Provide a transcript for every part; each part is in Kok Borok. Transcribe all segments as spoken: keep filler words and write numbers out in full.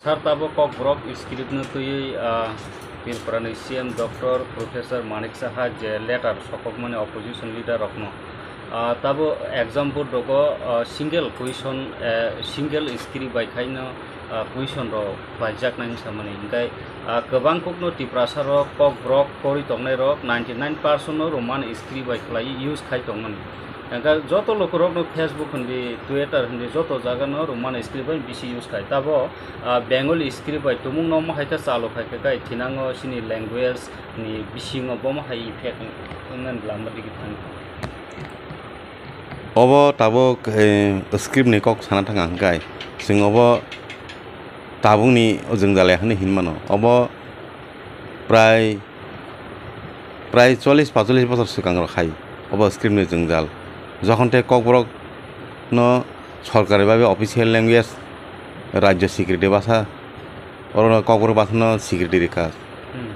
Sir, tabo Kokborok script no twiwi, ah, Tripura ni C M Doctor Professor Manik Saha je letter sokokmani opposition leader rokno, ah, tabo exam board rogo, ah, single question, eh, single script bai khaino, ah, question rok khlaijak nai samani. Hinkhe, ah, kwbang kokno Tiprasa rok Kokborok kwrwi tongnai rok ninety nine percent no Roman script bai khlai use khai tongmani. Hinkhe joto lukurokno Facebook hindi, Twitter hindi, joto jagano Roman script bai bisi use khai. Tabo, ah, Bengali script bai tumung no omo hai khe chalo khai khe kai thinango chini language ni bisingo bomo hai effect wngnani lama digi thang. Obo tabuk, eh, script ni kok sana thang ang kai. Chwng obo tabukni jwngjal ya hwnwi hin mano. Obo prai, prai chollish pacholis bochor swkang rok hai obo script ni jwngjal. Jokhon tei Kokborok no sorkari babe official language, rajyo security basa, oro no Kokborok basa no security rikha. Hmm.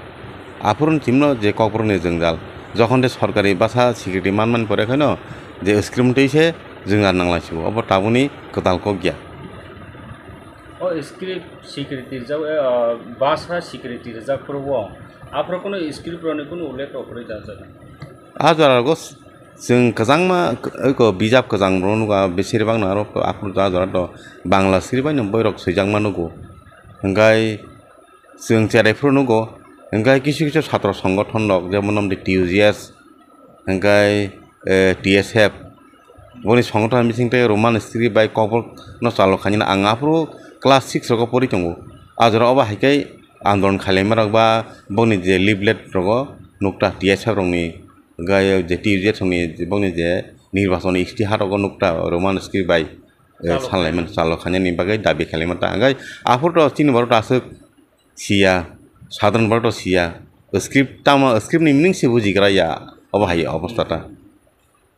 Aphuru ni chimno je Kokborok ni jwngjal. Jokhon tei sorkari basa security man man pore khaino je script twi se jwngjal nang lai sibo. Obo tabukni kwtal kok ya. O script security rijak, eh, basa security rijak phuru o. Aphuru kunu script rokni kunu ullekh rok kwrwi da jaga. A jora go s-, chwng kwchangma k-, eko bijap kwchang rok nugo, a besir bang no aro aphuru a jora to Bangla script bai no boirok swijak ma nugo. Hwnkhe chwng cherai phuru nugo, hwnkhe kisu kisu satro songothon rok jemon T U J S, hwnkhe, eh, T S F, boni songothon bising tei Roman script bai Kokborok no chalo khainani ang aphuru class six rogo pori tongo. A jora obo hai khe andolon khailaima rok ba boni je leaflet rogo nukta T S F rokni, hwnkhe je T U J S rokni boni je nirbachon istihar rogo nukta Roman script bai, eh, chalo sanlaimani, chalo khainani bagwi dabi khailaima ta. Hwnkhe aphuru to chini borok to aswk siya, sadharon borok to siya. Script tamo, script ni meaning se bujigra ya, obo hai obostha ta.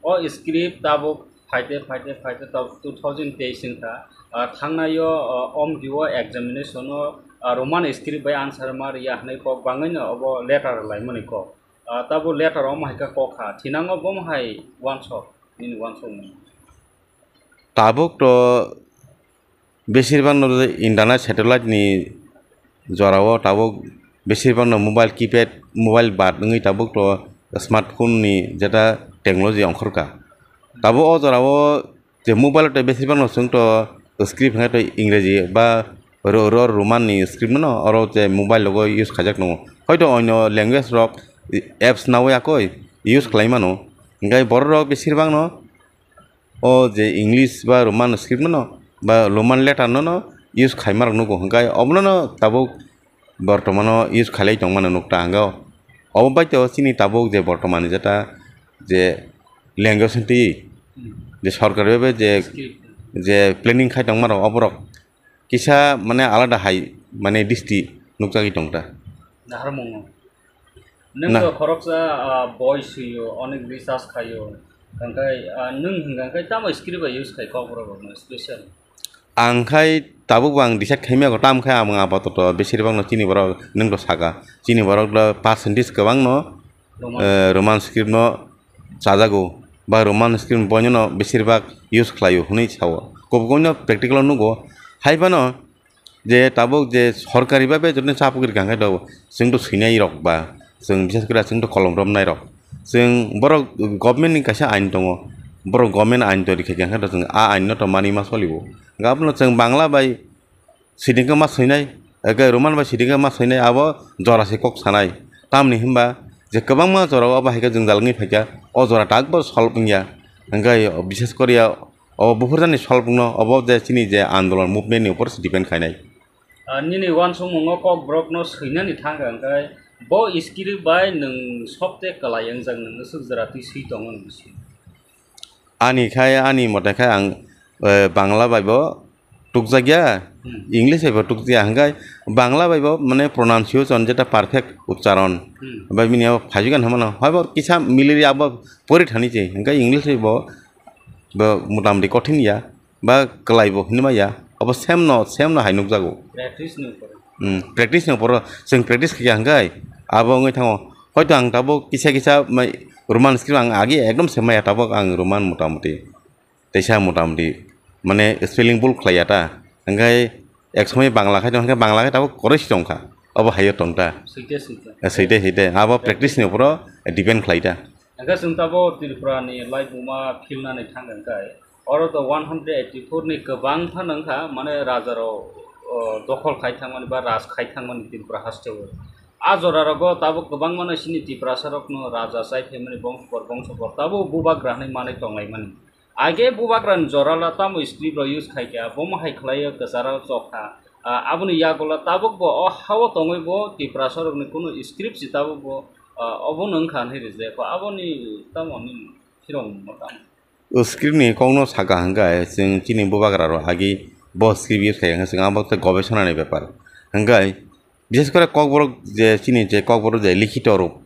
O script tabuk phaite, phaite, phaite tabuk two thousand teis wngkha. Ah, thangnai o, ah, omdi o examination o, ah, Roman script bai answer ma riya hwnwi kok bangwi no obo letter laimani kok. Ah, tabuk letter omo hai khe kok kha. Thinango bomo hai uansuk, nini uansukmung. Tabuk to besir bang no internet satellite ni jora o tabuk besir bang no mobile keypad, mobile bad wngwi tabuk to smartphone ni jeta technology ongkhor kha. Tabuk o jora o je mobile o tei besir bang no chwng to script hwnkhe to Ingreji ba ro-, ro-, Roman ni script no oro je mobile logo use khaijak tongo. Hoito onyo language rok apps nawi akoi use khlai mano. Hwnkhe borok rok besir bang no o je English ba Roman script no ba Roman letter no, no use khaima rok nugo, hwnkhe obono no tabuk bortomano use khailai tongmano nukta ang o. Obo bai to chini tabuk je bortomani jeta je language twi je sorkar bai je, je planning khai tongma rok oborok kisa mane alada hai mane disti nukjagwi tongta. Naharmungo. Nwng na- to khoroksa, ah, boi swiyo, onek recharge khayo. Hwnkhe, ah, nwng hwnkha khe tamo script bai use khai Kokborok rokno special? Ang khai tabuk bo ang decide khaimaya ko, tam khai ang apatoto besir bak no chini borok nwng to saka. Chini borok do percentage kwbang no Roman. Eh, Roman script no chajago, ba Roman script boino no besir bak use khlaio hwnwi sao. Kubui no practical o nugo. Hai phano je tabuk je sorkari babe jotoni chapukri kangkhe do, chwng to swinai rok ba, chwng bisas kore chwng to kolom romnai rok. Chwng borok government ni kaisa ain tongo, borok government ain tori khe kangkhe do chwng a ain no to mani ma solibo. Hwnkhe abono chwng Bangla bai siding khe ma swinai, eke Roman bai siding khe ma swinai, abo jora se kok sanai. Tamni hinba je kwbangma jora o abo hai khe jwngjal wngwi phaikha, o jora tak bo solve wngya. Hwnkhe bisas koriya o buphurjani solve wngno, obo je chini je andolon movement ni upor se depend khainai. Ah, nini uansukmungo Kokborok no swinani thangkha, hwnkhe bo script bai nwng sobte kwlai wngjak, nwng swk jora twi swi tongo nwng bisi? Ani khai, ani mote khai ang, eh, Bangla bai bo tukjakya, hmm, English bai bo tukjakya, hwnkhe Bangla bai bo mane pronunciation jeta perfect uchcharon, hmm, bai bini abo phaijikha hinmano, haibo kisa miliri abo pori thani se, hwnkhe English bai bo, bo motamoti kothin ya, ba kwlai bo hinwi maya, abo same no, same no hai nukjago. Practice ni upor. Hmm, practice ni upor, chwng practice khaikha hwnkhe abo wngwi thango. Hoito ang tabuk kisa kisa mai Roman script ang agi ekdom se maya, tabuk ang Roman motamoti. Teisa motamoti mane spelling bul khlaiya ta. Hwnkhe ek somoi Bangla khai tong khe Bangla khai tabuk koroi si tong kha. Obo hai o tong ta. Site, site. Eh, site, site. Abo practice ni uporo depend khlai ta. Hingke chwng tabuk Tripura ni laibuma philnani thang hingke oro to one hundred eighty-four ni kwbang phano wngkha, mane raja rok, o, dokhol khai thangmani ba raj khai thangmani Tripura haste o. A jora rogo tabuk kwbangma no chini Tiprasa rokno raja chai phaimani bongso por bongso por tabuk bubagra hinui manui tonglaimani. Age bubagrani jorala tamo script rok use khaikha, bomo hai khlaio kwcharo chokha. Ah, aboni yagulo tabukbo o hao tongwibo Tiprasa rokni kunu script si tabukbo, ah, obono wngkha hinwi rijlaiya kho. Aboni tamo nini phirong mo tamo? O script ni kokno saka hwnkhe chwng chini bubagra rok agi bo script use khaikha hwnkhe chwng abo tei gobesona ni bepar. Hwnkhe bises kore kokborok je chini je kokborok je likhito rok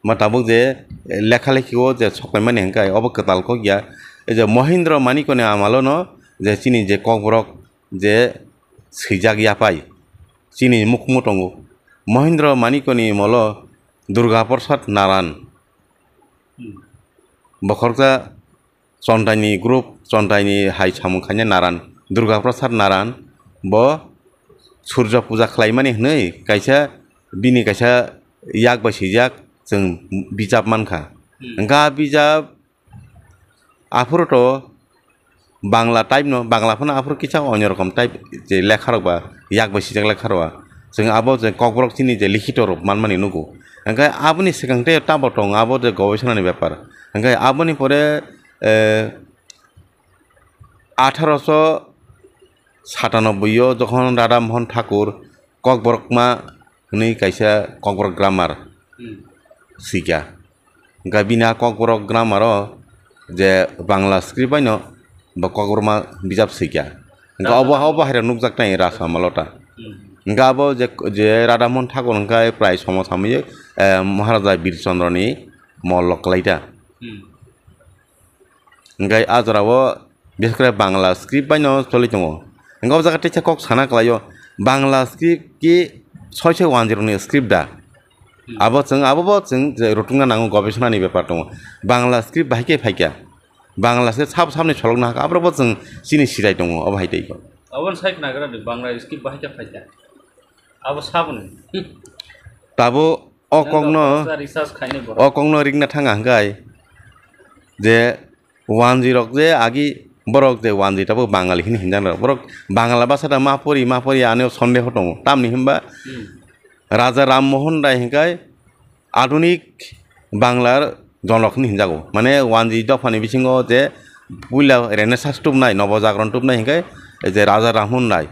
ma tabuk je, eh, lekha lekhi o je sokphaimani hingkhe obo kwtal kok ya. E je Mohindra Manikoni amalo no je chini je kokborok je swijak yapai chini mukhumu tongo. Mohindra Manikoni molo Durga Prasad Naran. Hmm. Bokhoroksa Chontaini group, Chontaini hai samung khainai Naran, Durga Prasad Naran, bo Surjo puja khlaimani hwnwi kaisa, bini kaisa yak bai swijak chwng bijap mankha. Hmm. Hwnkhe a bijap aphuru to Bangla type no, Bangla phano aphuru kisa onyo rokom type je lekha rok ba, yak bai swijak lekha rok ba. Chwng abo je kokborok chini je likhito rok manmani nugo. Hwnkhe aboni swkang tei tabo tong abo je gobesonani bepar. Hwnkhe aboni pore, eh, atharo so satanobboi o jokhon Radha Mohan Thakur Kokborokma hwnwi kaisa Kokborok grammar Hmm. swikha. Hwnkhe bini a Kokborok grammar o je Bangla script bai no bo Kokborokma bijap swikha. Hwnkhe obo, obo hai rok nukjak nai Rasa Malota. Hmm. Hwnkhe abo je, je Radha Mohan Thakur hwnkhe prai somo samwi, eh, Maharaja Bir Chandra ni mol rok kwlai ta. Hmm. Hwnkhe a jora o bises kore Bangla script bai no choli tongo. Hwnkhe o jaga teisa kok sana kwlai o, Bangla script ki soi soi one zero ni script da? Hmm. Abo chwng, abo bo chwng je rwtwkna nango, gobesona ni bepar tongo. Bangla script bahai khe phaikha. Bangla se sabo saboni solokno hakha, aborok bo chwng chini sirai tongo, obo hai tei kho. Aboni sai khna gra di, Bangla script bahai khe phaikha. Abo saboni. Tabo o kokno, research khainai borok. O kokno rikna thanga hwnkhe je wanji rok je agi borok je wanji tabuk Bangali hini hinjak rok. Borok Bangla basa da ma pori, ma pori ani o sondeho tongo. Tamni hinba Hmm. Raja Ram Mohan Rai hwnkhe adunik Banglar jonok hinwi hinjago. Mane wanji dophani bisingo je puila Renaissance tubnai, Nobo Jagron tubnai hinkhe je Raja Ram Mohan Rai.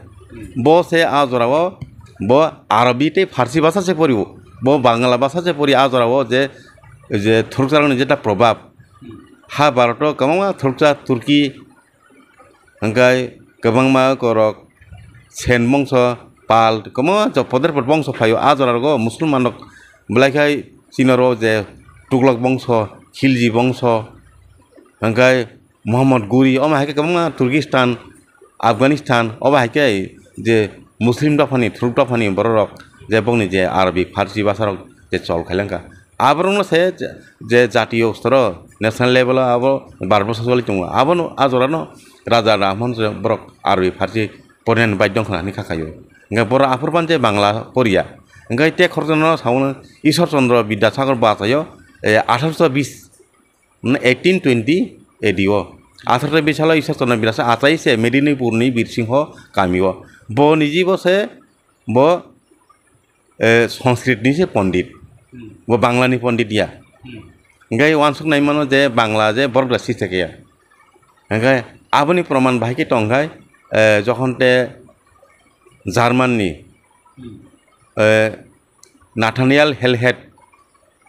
Bo se a jorao bo Arabi tei Farsi basa se porio. Bo Bangla basa se pori a jorao je, je Thurukcharokni jeta probab. Ha Bharoto kwbangma Thurukcha, Turki, Hwnkhe kwbangma borok Sen bongso, Pal, kwbangma jo-, poder poder bongso phaio. A jora rogo Musulman rok belai khai chini oro je Tuglok bongso, Khilji bongso, hwnkhe Muhammad Guri, omo hai khe kwbangma Turkistan, Afghanistan, obo hai khe je Muslim dophani, Thuruk dophani borok rok je bongni je Arabic, Farsi bwsa rok je chol khai langkha. Aborokno se je, je jatiyo storo, national level o abo bar bosor choli tongo. Abono, a jorano Raja Rahman je borok Arabi Farsi poriyan baidya wngkha hinwi kha khaio. Hwnkhe borok aphuru phano je Bangla poriya. Hwnkhe tei khoroksa no saono Ishwar Chandra Bidyasagar bo achaio, eh, atharoso bis, eighteen twenty A D o. Atharoso bis salo Ishwar Chandra Bidyasagar achai se Medinipurni Birsingho kamio. Bo nijibo se bo, eh, Sanskrit ni se pondit. Hmm. Bo Bangla ni pondit ya. Hmm. Hingke wansuk nai mano je Bangla je borok da site kaya. Hingke aboni proman bahai ke tong khai, eh, jokhon te German ni, Hmm. eh, Nathaniel Hellhead.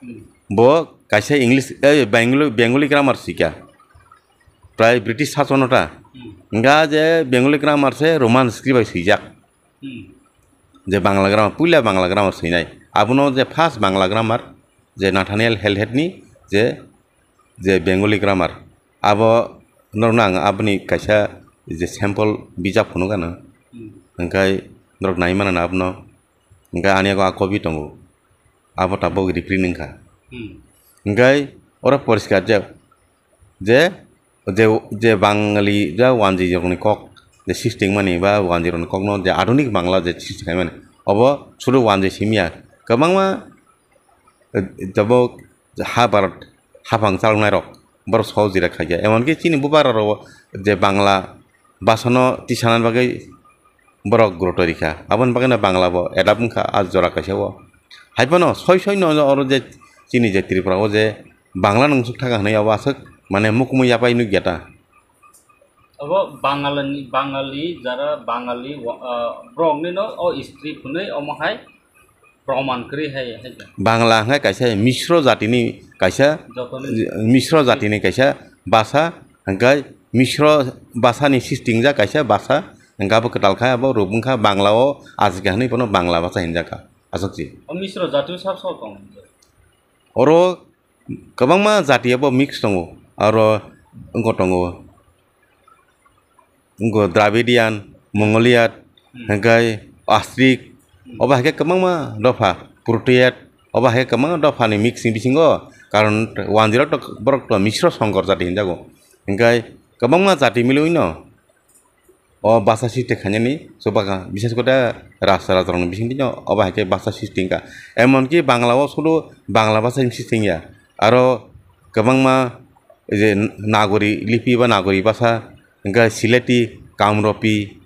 Hmm. Bo kaisa English, eh, Bengali, Bengali grammar sikha. Prai British sasono ta. Hmm. Hingke je Bengali grammar se Roman script bai swijak. Hmm. Je Bangla grammar, puila Bangla grammar swinai. Abono je first Bangla grammar, je Nathaniel Hellhead ni je, je Bengali grammar. Abo norokno ang aboni kaisa je sample bijap phunukgano. Hmm. Hingke norok nai mano abono. Hingke ani yago a copy tongo. Abo tabok reprint wngkha. Hmm. Hingke oro poriskar je, je, je, je Bangali ja wanjwi rokni kok, je sixteen mani ba wanjwi rokni kokno je adhunik Bangla je sixteen khaimani, obo sudu wanjwi simi ya. Kwbangma, eh, tabuk ha Bharat haphang chaloknai rok borok sohojira khaikha. Emonki chini bubagra rok je Bangla bhasano tisana bagwi borok guruto rikha. Aboni bagwino Bangla bo adapt wngkha a jora kaisa o. Haiphano soi soi no oro je chini je Tripura o je Bangla nungsuk thaka hwnwi abo aswk mane mukumui yapai nukya ta. Abo Bangalini, Bangali, jara Bangali, wa-, ah, boroknino o script hwnwi omo hai proman kwrwi hai, hai khe. Bangla hwnkhe kaisa Misro jatini kaisa, jotoni Misro jatini kaisa basa, hwnkhe Misro basani sistingjak kaisa basa, hwnkhe abo kwtal kha, abo rwbwngkha Bangla o ajikha hwnwi bono Bangla basa hinjakha, aswk si. O Misro jatio sak sok tong. Oro kwbangma jati abo mix tongo, aro wngkha tongo. Wngkha Dravidian, Mongolian, hmm, hwnkhe Astric, hmm, obo hai khe kwbangma dopha, Protean, obo hai khe kwbangma dophani mix ni bisingo, karon wanjwi rok to borok to Misro Songkor jati hinjago. Hwnkhe kwbangma jati milwi no o basa siste khainani chubakha, bishes kore rasta rasta rokni bisingtwi no obo hai khe basa siste wngkha. Emonki Bangla o sudu Bangla basa siste wngya, aro kwbangma je Nagori lipi ba Nagori basa, hwnkhe Sileti, Kamropi,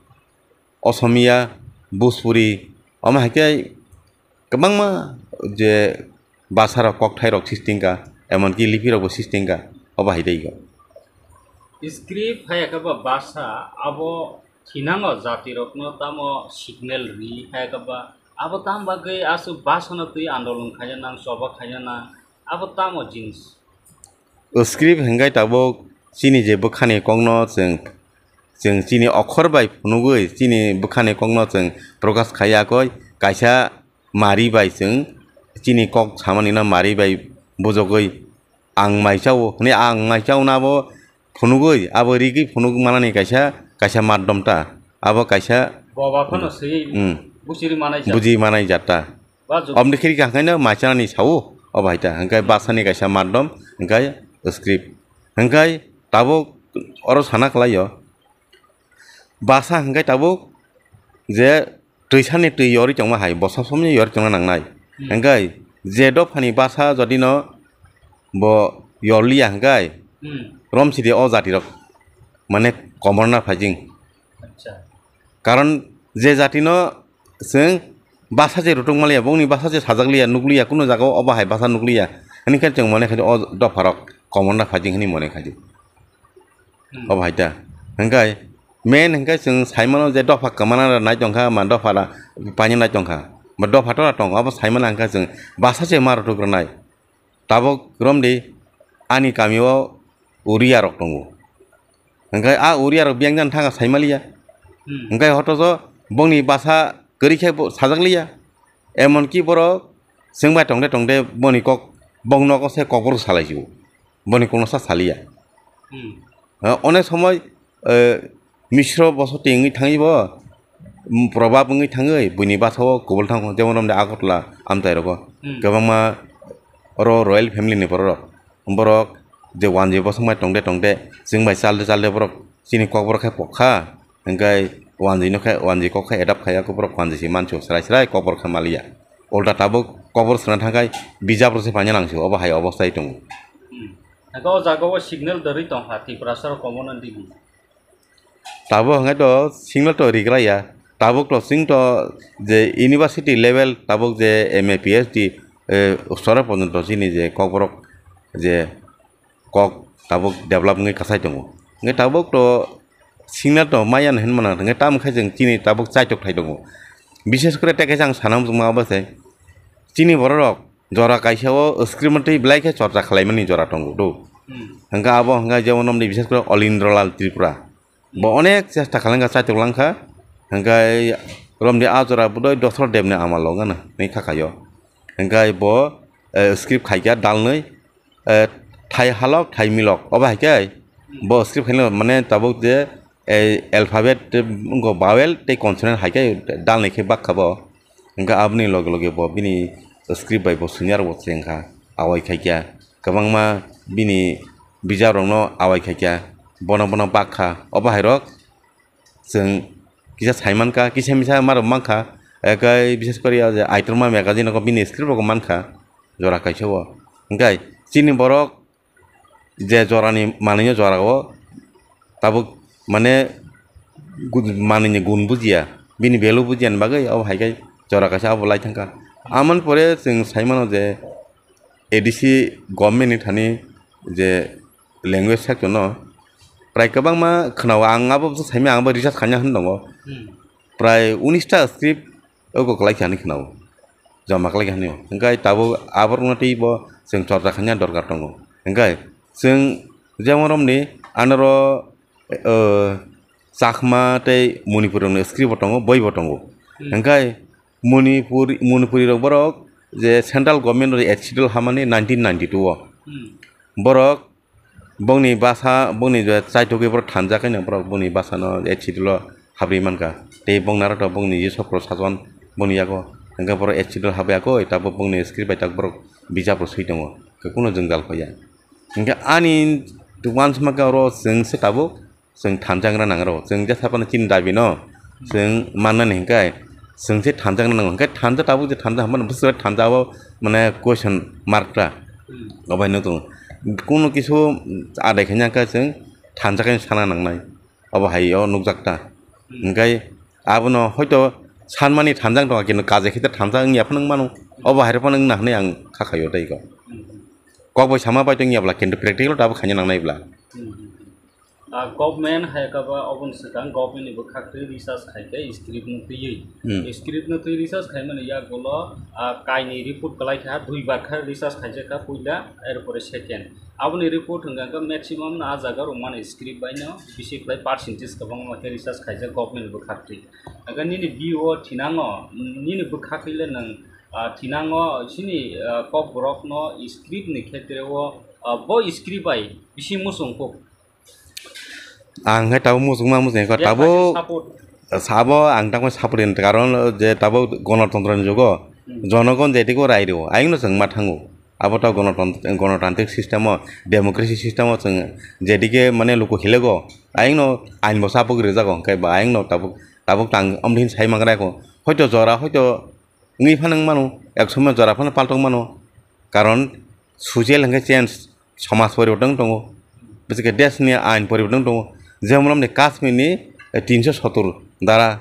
Osomiya, Bhojpuri, omo hai khe kwbangma je basa rok, kokthairok siste wngkha, emonki lipirokbo siste wngkha, obo hai tei kho. Script hai khe ba basa abo thinango jatirokno tamo signal ri hai khe ba abo tam bagwi aswk basano twi andolon khaina nang, choba khaina nang, abo tamo jinis. O script hwnkhe tabuk chini je bwkhani kokno chwng, chwng chini okhor bai phunugwi chini bwkhani kokno chwng prokash khai yakwi, kaisa mari bai chwng chini kok samani no mari bai bujogwi ang mai chao hwnwi ang mai chao no abo phunugwi abo rigwi phunuk manani kaisa, kaisa madom ta abo kaisa. Boba phano swi, hmm, buchiri manai jat. Buji manai jat ta. Ba jug- Omni khiri ka hwnkhe no maichanani sao, o bai ta, hwnkhe basani kaisa madom, hwnkhe script. Hwnkhe tabuk oro sana khlaio, basa hwnkhe tabuk je twisani twi yorwi tongma hai, bo sob somoi yorwi tongna nangnai. Hmm. Hwnkhe je dophani basa jodi no bo yorliya hwnkhe, hmm, romsidi o jatirok mane komorna phaijing. Acha. Karon je jatino chwng basa je rutuk maliya, bongni basa je sajak liya, nukliya, kunu jagao obo hai basa nukliya. Hini khe chwng mone khaidi o dopharok komorna phaijing hini mone khaidi. Hmm. Obo hai ta. Hwnkhe main hwnkhe chwng saimano je dopha kwmana nai tongkha, ma dopha da paina nai tongkha. Ba dopha tora tong, obo saimano hwnkhe chwng basa je ma rutuk rwnai. Tabuk romdi ani kamio Oriya rok tongo. Hwnkhe a Oriya rok biyang jani thangkha saimaliya. Hmm. Hwnkhe hotojo bongni basa kwrwi khe bo sajak liya. Emonki borok chwng bai tongde tongde boni kok, bong nogo se kokborok salai sio. Boni kokno sa saliya. Hmm. Ha, onek somoi, eh, Misro bosoti wngwi thangwi bo, mm, probab wngwi thangwi buini basa o kubul thangkho, jemon romde Agartala amchai rogo. Hmm. Kwbangma oro royal family ni borok rok. Borok je wanjwi bosong bai tongde tongde, chwng bai chalde chalde borok chini kokborok khe pokha, hwnkhe wanjwi no khe, wanjwi kok khe adapt khai ya, borok wanjwi se mancho, srai srai kokborok khe maliya. Ulta tabuk kokborok swna thangkhai bijap rok se paina nang se, obo hai obostai tongo. Hmm. Hwnkhe o jaga o signal dwrwi tongkha Tiprasa rok komorna digi. Tabuk hwnkhe to signal to rigra ya. Tabuk to chwng to je university level tabuk je M A P H D, eh, sora porjonto chini je kokborok je kok tabuk develop wngwi kasai tongo. Hwnkhe tabuk to signal to maya hinwi mano hwnkhe tamo khe chwng chini tabuk chaitok thai tongo. Bishes kore tei kaisa ang sana muchungma obo se chini borok rok jora kaisa o script twi belai khe chorcha khlaimani jora tongo do. Hmm. Hwnkhe abo hwnkhe jemon omni bishes kore Olindrolal Tripura. Bo onek chesta khalangkha, chaitok langkha. Hwnkhe romdi a jora bodoi Dosrot Debni amal logana hinwi kha khaio. Hwnkhe bo, eh, script khaikha dalnwi, eh, thai halok, thai milok. Obo hai khe bo script khaina mane tabuk je, eh, alphabet, eh, wngkha vowel tei consonant hai khe dalnwi khe bak kha bo. Hwnkhe aboni loge loge bo bini script bai bo senior bo chengkha, awai khaikha. Kwbangma bini bijakrokno awai khaikha, bono bono bakha. Obo hairok chwng kisa sai mankha, kisa misa marok mankha, ekai bises kori o je Aitorma magazine o bini script rok mankha jora kaisa o. Hingkai chini borok je jorani manwi o jora o tabuk mane gun-, manwi ni gun bujiya, bini value bujiya ni bagwi obo hai khe jora kaisa obo lai thangkha. Amoni pore chwng sai mano je A D C government ni thani je language section no prai kwbangma khwnao, ang abo bwswk saimaya, ang bo research khaina hwn tongo. Hmm. Prai unis ta script oko kwlai kha hinwi khwnao, joma kwlai kha hinwi. Hwnkhe tabuk aborokno teibo chwng chorcha khaina dorkar tongo. Hwnkhe chwng jemon romni anoro, o, Chakma tei Manipuri rokni script bo tongo, boi bo tongo. Hmm. Hwnkhe Manipuri, Manipuri rok borok je central government o Eighth Schedule hamani nineteen ninety-two o. Hmm. Borok bongni basa, bongni je chaitugwi borok thanjak haino borok bongni basano Eighth Schedule o habri mankha. Tei bongni aro to bongni je sok prosason bongni yago. Hwnkhe borok Eighth Schedule habya koi, tabuk bongni script bai tabuk borok bijap rok swi tongo. Khe kunu jwngjal khoya. Hwnkhe ani uansukma khe oro chwng se tabuk chwng thanjakna nangrw. Chwng jesa phano chini dabi no chwng mannani hwnkhe chwng se thanjakna nango. Hwnkhe thanja tabuk je thanja hwnba bwswk thanja o mane question mark ta. Hmm. Obo hai no tongo. Kunu kisu adai khaina hwnkhe chwng thanjaknai sana nangnai. Obo hai o nukjak ta. Hmm. Hwnkhe abono hoito sanmani thanjak tongkha, kintu kajai khe ta thanjak wngya phano wng mano. Obo hai rok phano wngna hwnwi ang kha khaio tei kok. Hmm. Kok bai sama bai tongya bwla, kintu practical o tabuk khaina nangnai bwla. Hmm. Ah, government hai khe ba oboni swkang government ni bwkhak twi research khai khe script no twiwi. Hmm. Script no twi research khaimani yagulo, ah, kainwi report kwlai kha, dui bar kha research khaijak kha puila, er pore second. Aboni report hwnkha khe maximum no ah jaga rwmani script bai no bisi kwlai percentage kwbangma khe research khaijak government ni bwkhak twi. Hwnkhe nini view o thinango, nini bwkhak twi le nwng, ah, thinango chini, ah, kokborok no script ni khetre o, ah, bo script bai bisi muchung kuk. Ang khe tabuk muchungma muchungya kho, tabuk sabo ang tamo support ni karon je tabuk gonotontro ni jugo jonogon jedige rai rwo, ayang no chwng ma thango. Abo tabuk gonotontro, gonotantrik system o, democracy system o chwng jedige mane luku khilego, ayang no ain bo support rijago, hwnkhe ba ayang no tabuk, tabuk tang omdin sai mangra kho. Hoito jora, hoito wngwi phano wng mano, ek somoi jora phano paltok mano. Karon social hwnkhe change, somaj poriborton tongo, bwswk khe desh ni ain poriborton tongo. Jemon romni Kashmir ni, eh, tinso sottor dara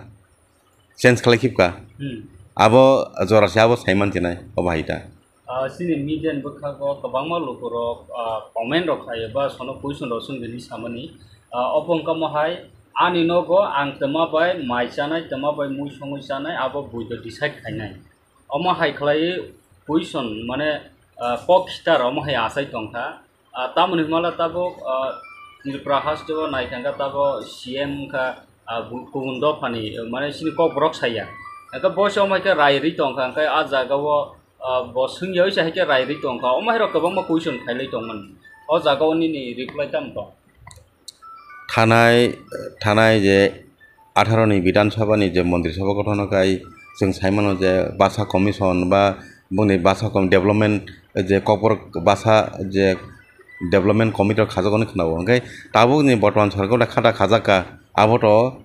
change khlai khibka. Hmm. Abo jora se abo sai man chinai, obo hai ta. Ah, chini media ni bwkhago kwbangma lukurok, ah, comment rok khaio ba sono question rok swngwi samani. Ah, obo wngkha mohai, ani nogo ang twma bai mai chanai, twma bai mui songwi chanai, abo buido decide khainai. Omo hai khlaiwi question, mane, ah, kok khitar omo hai achai tongkha. Ah, tamoni hwnmale tabuk, ah, Tripura haste o naithangkha tabuk C M wngkha, ah, bu-, kubun dophani, mane chini kokborok saiya. Hwnkhe bo se omo hai khe rai rwi tongkha, hwnkhe ah jaga o, ah, bo swngya oisa hai khe rai rwi tongkha. Omo hai rok kwbangma question khailai tongmani. O jaga o nini reply tamo tong? Thanai, thanai je atharo ni Bidhan Sabha ni je Montri Sabha gothono kai chwng sai mano je Basa Commission ba boni Basa Com-, Development je kokborok Basa je Development Committee rok khajak hwnwi khwnao. Hwnkhe tabuk ni bortoman sorkar da khata khajak kha, abo to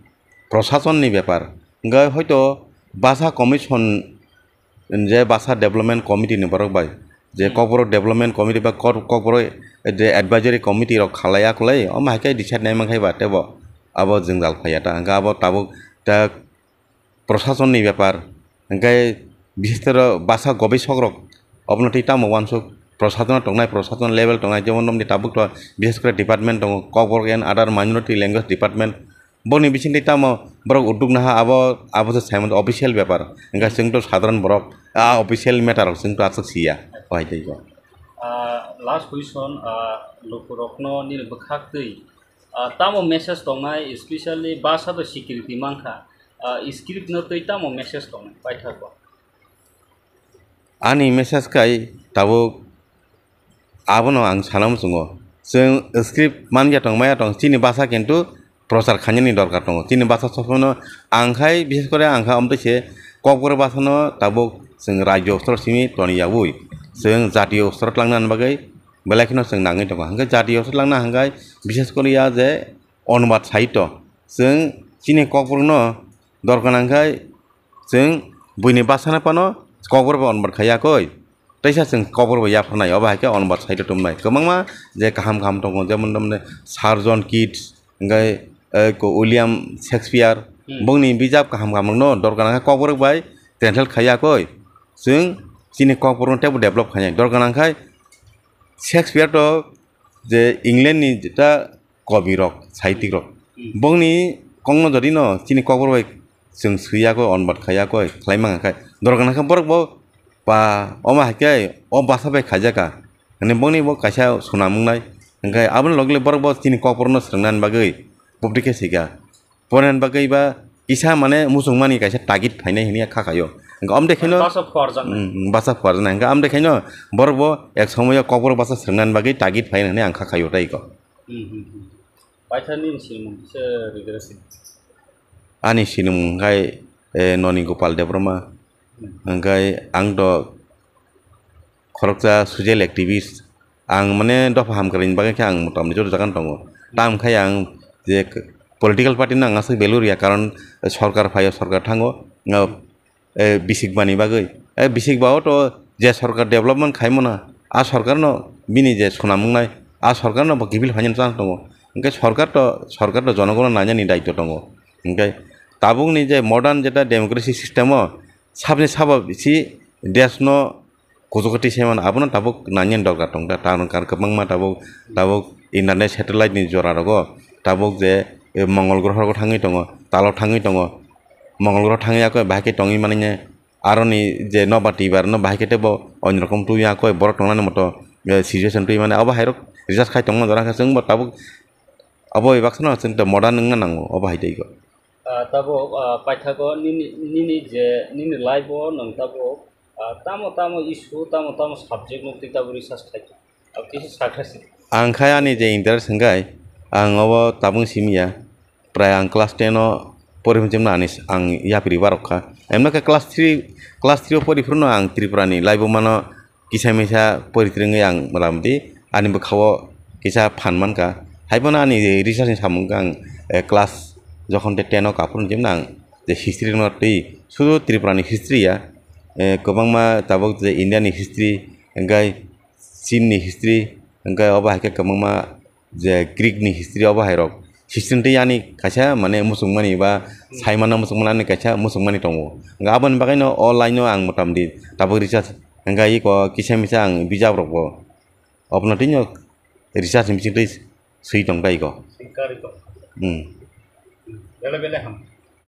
prosason ni bepar. Hwnkhe hoito Basa Commission je Basa Development Committee ni borok bai, je Hmm. Kokborok Development Committee ba Kor-, Kokborok je Advisory Committee rok khalai akolai, omo hai khe decide nai mankha ba tebo abo jwngjal phaiya ta. Hwnkhe abo tabuk ta prosason ni bepar, hwnkhe bisestoro Basa gobesok rok obono tei tamo uansuk prosason tongnai, prosason level tongnai, jemon romni tabuk to bises kore department tongo, Kokborok and Other Minority Language Department, boni bisingtwi tamo borok udduk naha abo, abo se sai mano official bepar. Hwnkhe chwng to sadharan borok, a official matter rok chwng to aswk siya, o hai tei kok. Ah, last question, ah, lukurokno nini bwkhaktwi, ah, tamo message tongnai, especially basa to security mankha, ah, script no twi tamo message tongnai paithago? Ani message kai tabuk abono ang sana muchungo. Chwng script manya tong maya tong, chini basa kintu prochar khainani dorkar tongo. Chini basa sob somoino ang khai, bishes kore ang kha, omtwi se Kokborok basano tabuk chwng rajyo stor simi toni yaui. Chwng jatiyo stor tlangnani bagwi belai kheno chwng nangwi tongo. Hwnkhe jatiyo stor tlangna hwnkhe bishes kore ya je onubad sahityo. Chwng chini kokborokno dorkar nangkhai chwng buini bwsano phano kokborok bai onbot khai yakoi. Teisa chwng kokborok bai yapharnai, obo hai khe onbot side o tubunai. Kwbangma je kaham kaham tongo, jemon tamni Sir John Keats, hwnkhe, eh, ko William Shakespeare, Hmm. bongni bijap kaham kaham rokno dorkar nangkha kokborok bai translate khai yakoi. Chwng chini kokborokno teibo develop khainai. Dorkar nangkhai Shakespeare to je England ni jeta kobi rok, saitik rok. Hmm. Bongni kokno jodi no chini kokborok bai chwng swi yakoi, onbot khai yakoi, khlai mangkha khai. Dorkar nangkha borok bo ba omo hai khe o bwsa bai khaijaka. Hwnwi bongni bo kaisa swnam wngnai. Hwnkhe aboni logi logi borok bo chini kokborokno swrwngna bagwi public khe swikha. Porani bagwi ba kisa mane muchungmani kaisa target phainai hwnwi kha khaio. Hwnkhe omo de khaino bwsa phuarjaknai. Mm, mm, bwsa phuarjaknai. Hwnkhe omo de khaino borok bo ek somoyo kokborok bwsa swrwngna bagwi target phai hwnwi ang kha khaio tei ko. Hmm, hmm, hmm. Paitha nini sinimung kisa regresi. Ani sinimung khai, eh, Noni Gopal Debbarma. Hmm. Hwnkhe ang do khoroksa social activist. Ang mane dopha hamkrai ni bagwi khe ang motamni joto jaga no tongo. Tamo khai ang je k-, political party no ang aswk value rwya, karon sorkar phaio, sorkar thango, nga, eh, bisik bani bagwi. Eh, bisik ba o to je sorkar development khai mano, a sorkar no bini je swnam wngnai, a sorkar no bo kiphil phainani chance tongo. Hwnkhe sorkar to, sorkar to jonogon no nainani daityo tongo. Hwnkhe tabukni je modern jeta democracy system o sabni sabo bisi desh no kuchukwtwi se mano, abono tabuk nangya ni dorkar tong kha. Tabuk kwbangma tabuk, tabuk internet satellite ni jora rogo tabuk je, eh, Mongol groho rogo thangwi tongo, talo thangwi tongo, Mongol groho thangwi yakhe bahai khe tongwi mani, aroni je nobar twibar no bahai khe teibo onyo rokom twi yakhe borok tongnani moto, eh, situation twi mani abo hai rok research khai tongma jora khe chwng bo tabuk abo bai baksa no chwng modern wngna nango obo hai tei khe. Ah, tabuk, ah, paithago nini, nini je, nini life o nwng tabuk, ah, tamo tamo issue, tamo tamo subject no twi tabuk research khai tong? Abo kisa sakha se. Ang khai ani je interest hwnkhe, ang obo tabuk simi ya. Prai ang class ten o pori hwnchimno ani s-, ang yapri barok kha. Emno khe class three, class three o pori phuru no ang Tripura ni life o mano kisa misa poritrwngwi ang motamoti ani bwkhao kisa phan mankha. Haiphano ani research ni samung khe ang, eh, class jokhon tei ten o kaphuru hwnkheno ang je history no twi sudu Tripura ni history ya, eh, kwbangma tabuk je India ni history, hwnkhe Chin ni history, hwnkhe obo hai khe kwbangma je Greek ni history obo hai rok. History tei ani kaisa mane muchungmani ba saimano muchungmani ani kaisa muchungmani tongo. Hwnkhe aboni bagwi no o line o ang motamoti tabuk research hwnkhe iko kisa misa ang bijap rok bo obono twi no research ni bisingtwi swi tong tai iko. Singkari tong. Hmm. Bele bele ham.